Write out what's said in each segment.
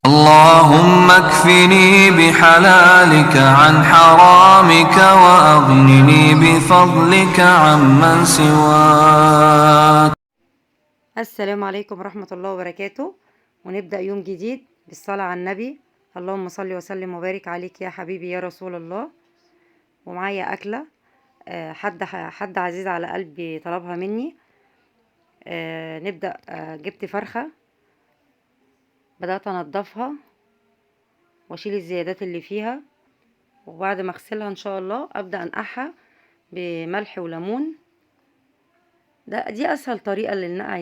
اللهم اكفني بحلالك عن حرامك وأغنني بفضلك عمن سواك. السلام عليكم ورحمة الله وبركاته. ونبدأ يوم جديد بالصلاة على النبي. اللهم صل وسلم وبارك عليك يا حبيبي يا رسول الله. ومعايا أكلة حد عزيز على قلبي طلبها مني. نبدأ. جبت فرخة، بدأت أنضفها وأشيل الزيادات اللي فيها، وبعد ما أغسلها إن شاء الله أبدأ أنقعها بملح وليمون. دي أسهل طريقة للنقع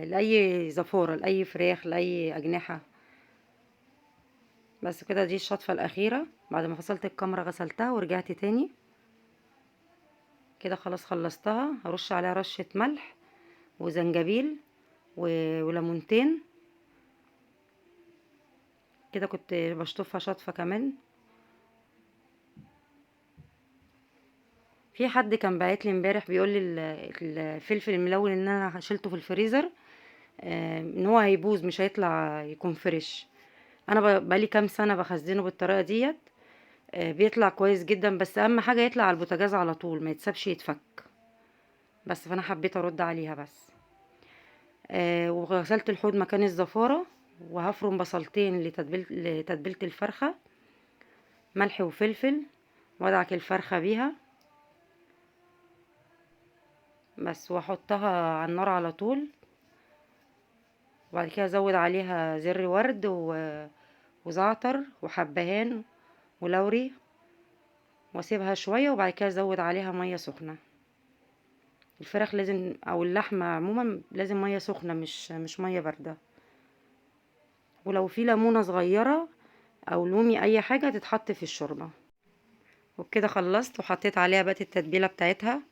لأي زفارة، لأي فراخ، لأي أجنحة. بس كده، دي الشطفة الأخيرة. بعد ما فصلت الكاميرا غسلتها ورجعت تاني كده. خلاص خلصتها. هرش عليها رشة ملح وزنجبيل وليمونتين كده. كنت بشطفها شطفة كمان. في حد كان باعت لي امبارح بيقول لي الفلفل الملون ان انا شلته في الفريزر، ان هو هيبوظ مش هيطلع يكون fresh. انا بقالي كام سنة بخزنه بالطريقة ديت، بيطلع كويس جدا، بس اهم حاجة يطلع على البوتاجاز على طول، ما يتسابش يتفك. بس فانا حبيت ارد عليها بس. وغسلت الحوض مكان الزفاره، وهفرم بصلتين لتتبيله الفرخه، ملح وفلفل، وادعك الفرخه بيها بس، واحطها على النار على طول. وبعد كده ازود عليها زر ورد وزعتر وحبهان ولوري، واسيبها شوية، وبعد كده ازود عليها مية سخنة. الفراخ لازم، او اللحمة عموما لازم مية سخنة، مش مية باردة. ولو في ليمونه صغيرة او لومي اي حاجة تتحط في الشوربة. وبكده خلصت، وحطيت عليها بقى التتبيله بتاعتها،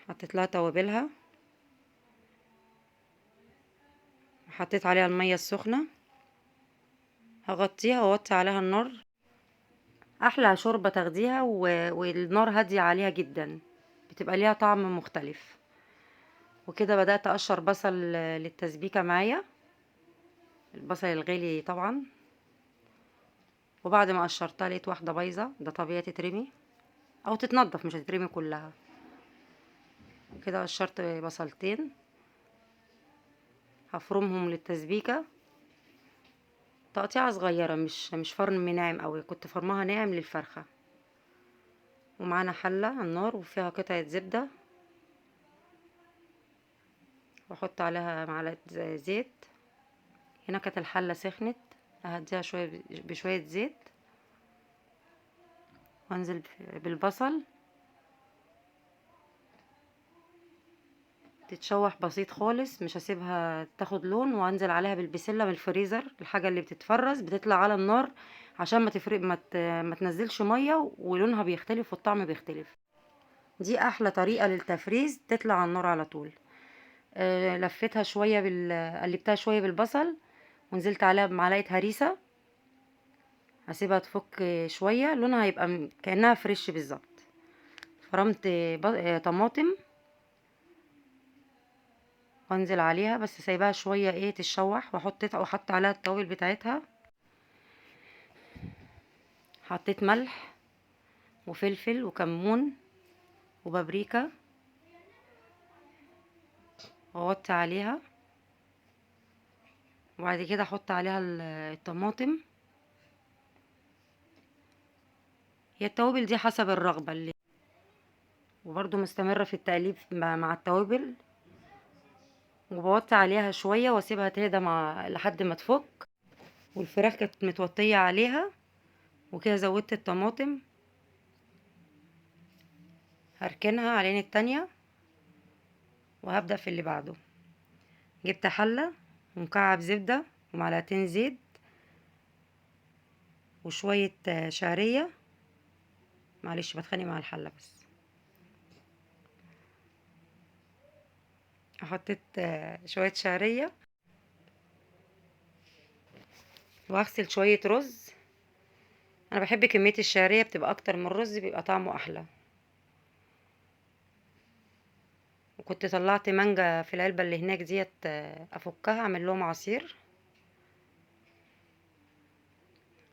حطيت لها توابلها، وحطيت عليها المية السخنة. هغطيها واوطي عليها النار. احلى شوربة تاخديها والنار هادية عليها جدا، بتبقى ليها طعم مختلف. وكده بدات اقشر بصل للتسبيكه معايا، البصل الغالي طبعا. وبعد ما قشرتها لقيت واحدة بايظة، ده طبيعي تترمي او تتنضف، مش هتترمي كلها. كده قشرت بصلتين، هفرمهم للتسبيكه، تقطيعه صغيرة، مش فرم ناعم قوي، كنت فرمها ناعم للفرخه. ومعانا حله على النار وفيها قطعه زبدة، واحط عليها معلقه زيت. هنا كانت الحلة سخنت، اهديها شوية بشوية زيت، وانزل بالبصل. تتشوح بسيط خالص، مش هسيبها تاخد لون. وانزل عليها بالبسله من الفريزر، الحاجة اللي بتتفرز بتطلع على النار عشان ما تفرق، ما تنزلش مية، ولونها بيختلف والطعم بيختلف. دي احلى طريقه للتفريز، تطلع على النار على طول. لفيتها شوية قلبتها شوية بالبصل، ونزلت عليها بمعلقه هريسه. هسيبها تفك شوية، لونها هيبقى كانها فريش بالظبط. فرمت طماطم وانزل عليها، بس سايباها شوية تتشوح، واحط عليها التوابل بتاعتها. حطيت ملح وفلفل وكمون وبابريكا، واوطي عليها. وبعد كده احط عليها الطماطم. هي التوابل دي حسب الرغبة اللي، وبرده مستمرة في التقليب مع التوابل. وبوطي عليها شوية واسيبها تهدى لحد ما تفك. والفراخ كانت متوطيه عليها. وكده زودت الطماطم، هركنها على العين التانية وهبدأ في اللي بعده. جبت حلة ومكعب زبدة ومعلقتين زيت وشوية شعرية. معلش بتخانق مع الحلة بس. حطيت شوية شعرية، وهغسل شوية رز. انا بحب كمية الشعرية بتبقى اكتر من الرز، بيبقى طعمه احلى. وكنت طلعت مانجا في العلبة اللي هناك ديت، افكها اعمل لهم عصير.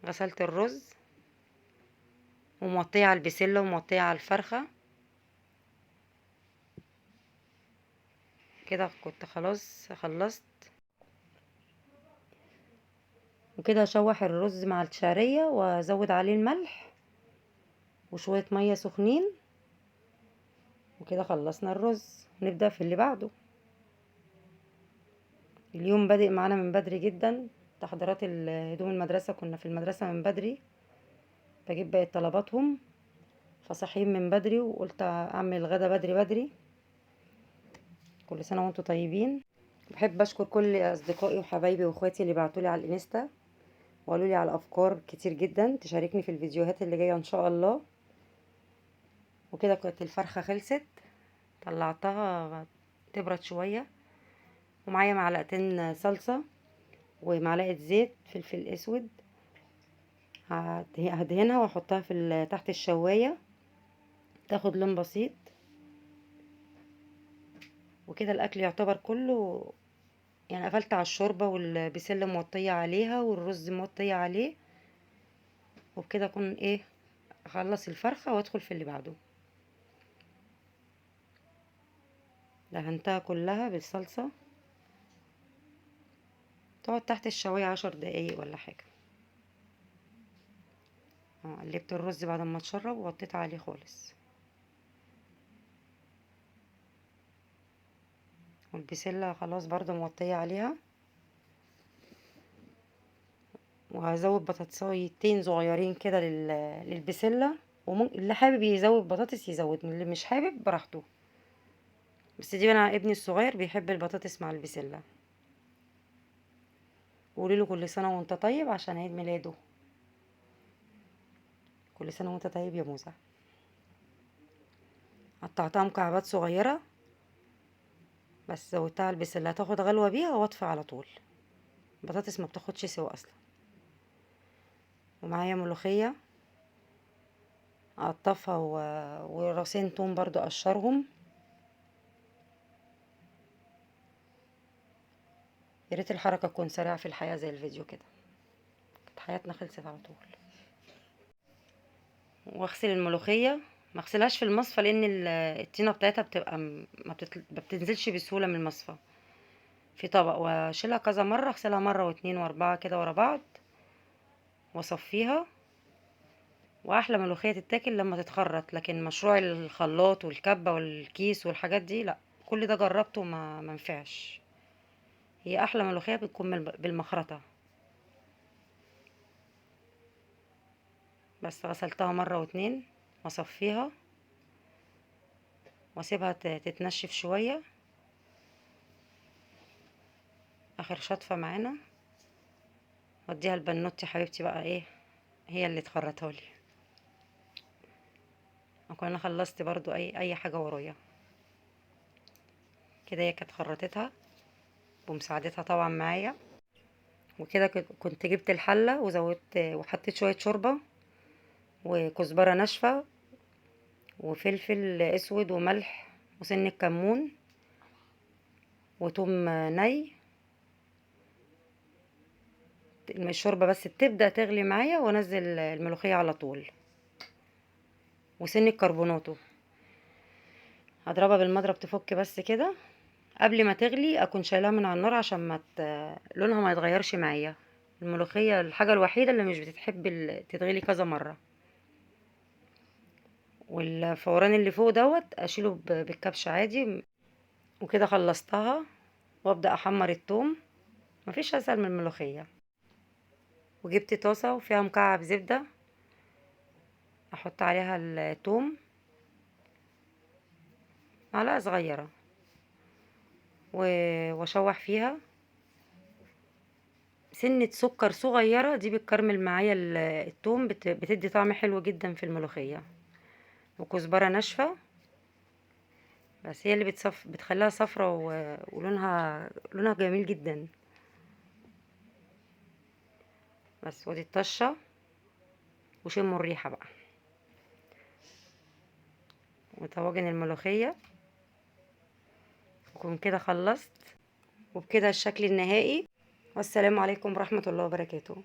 غسلت الرز وموطيه على البسله وموطيه على الفرخه كده. كنت خلاص خلصت. وكده اشوح الرز مع الشعرية وازود عليه الملح وشوية مية سخنين، وكده خلصنا الرز. نبدا في اللي بعده. اليوم بادئ معانا من بدري جدا، تحضيرات هدوم المدرسة، كنا في المدرسة من بدري، بجيب باقي طلباتهم، فصاحيين من بدري، وقلت اعمل الغدا بدري بدري. كل سنة وانتم طيبين. بحب اشكر كل اصدقائي وحبايبي واخواتي اللي بعتولي على الانستا وقالوا لي على افكار كتير جدا تشاركني في الفيديوهات اللي جاية ان شاء الله. وكده كانت الفرخه خلصت، طلعتها تبرد شوية، ومعايا معلقتين صلصه ومعلقة زيت فلفل اسود، هدهنها واحطها في تحت الشوايه تاخد لون بسيط. وكده الاكل يعتبر كله، يعني قفلت على الشوربة والبسله موطيه عليها والرز موطيه عليه، وبكده اكون ايه اخلص الفرخه وادخل في اللي بعده. دهنتها كلها بالصلصه، تقعد تحت الشوايه 10 دقايق ولا حاجة. قلبت الرز بعد ما اتشرب وغطيت عليه خالص، والبسله خلاص برضو موطيه عليها. وهزود بطاطسايتين صغيرين كده للبسله، وممكن اللي حابب يزود بطاطس يزود، اللي مش حابب براحته، بس دي انا ابني الصغير بيحب البطاطس مع البسله. قولي له كل سنة وانت طيب عشان عيد ميلاده. كل سنة وانت طيب يا موسى. قطعتها مكعبات صغيرة بس، زودتها البسله هتاخد غلوه بيها واطفي على طول. البطاطس ما بتاخدش سوا اصلا. ومعايا ملوخية اقطفها وراسين توم برضو اقشرهم. يا ريت الحركة تكون سريعة في الحياة زي الفيديو كده، كانت حياتنا خلصت على طول. واغسل الملوخية، ما اغسلهاش في المصفى لان الطينه بتاعتها بتبقى ما بتنزلش بسهولة من المصفى. في طبق واشيلها كذا مرة، اغسلها مرة واتنين واربعة كده ورا بعض واصفيها. واحلى ملوخية تتاكل لما تتخرط، لكن مشروع الخلاط والكبه والكيس والحاجات دي لا، كل ده جربته ما منفعش. هي احلى ملوخية بتكون بالمخرطه. بس غسلتها مرة واتنين واصفيها واسيبها تتنشف شوية. اخر شطفه معانا، واديها البنوتي حبيبتي بقى، ايه هي اللي تخرطها لي. اكون انا خلصت برضو اي حاجة ورايا كده. هي كانت خرطتها بمساعدتها طبعا معايا. وكده كنت جبت الحلة وزودت وحطيت شوية شوربة وكزبره ناشفة وفلفل اسود وملح وسن الكمون وتوم ني. الشوربة بس تبدا تغلي معايا وانزل الملوخية على طول، وسن الكربوناتو هضربها بالمضرب تفك بس كده. قبل ما تغلي اكون شايلها من على النار عشان ما لونها ما يتغيرش معايا. الملوخية الحاجة الوحيدة اللي مش بتحب تتغلي كذا مرة. والفوران اللي فوق دوت اشيله بالكبش عادي. وكده خلصتها، وابدا احمر الثوم. مفيش اسهل من الملوخية. وجبت طاسه وفيها مكعب زبدة، احط عليها الثوم معلقه صغيرة واشوح فيها سنة سكر صغيرة، دي بتكرمل معايا الثوم، بتدي طعم حلو جدا في الملوخية. وكزبره ناشفة بس هي اللي بتخليها صفرة ولونها جميل جدا. بس ودي الطشه، وشموا الريحة بقى. وطواجن الملوخية. وكون كده خلصت، وبكده الشكل النهائي. والسلام عليكم ورحمة الله وبركاته.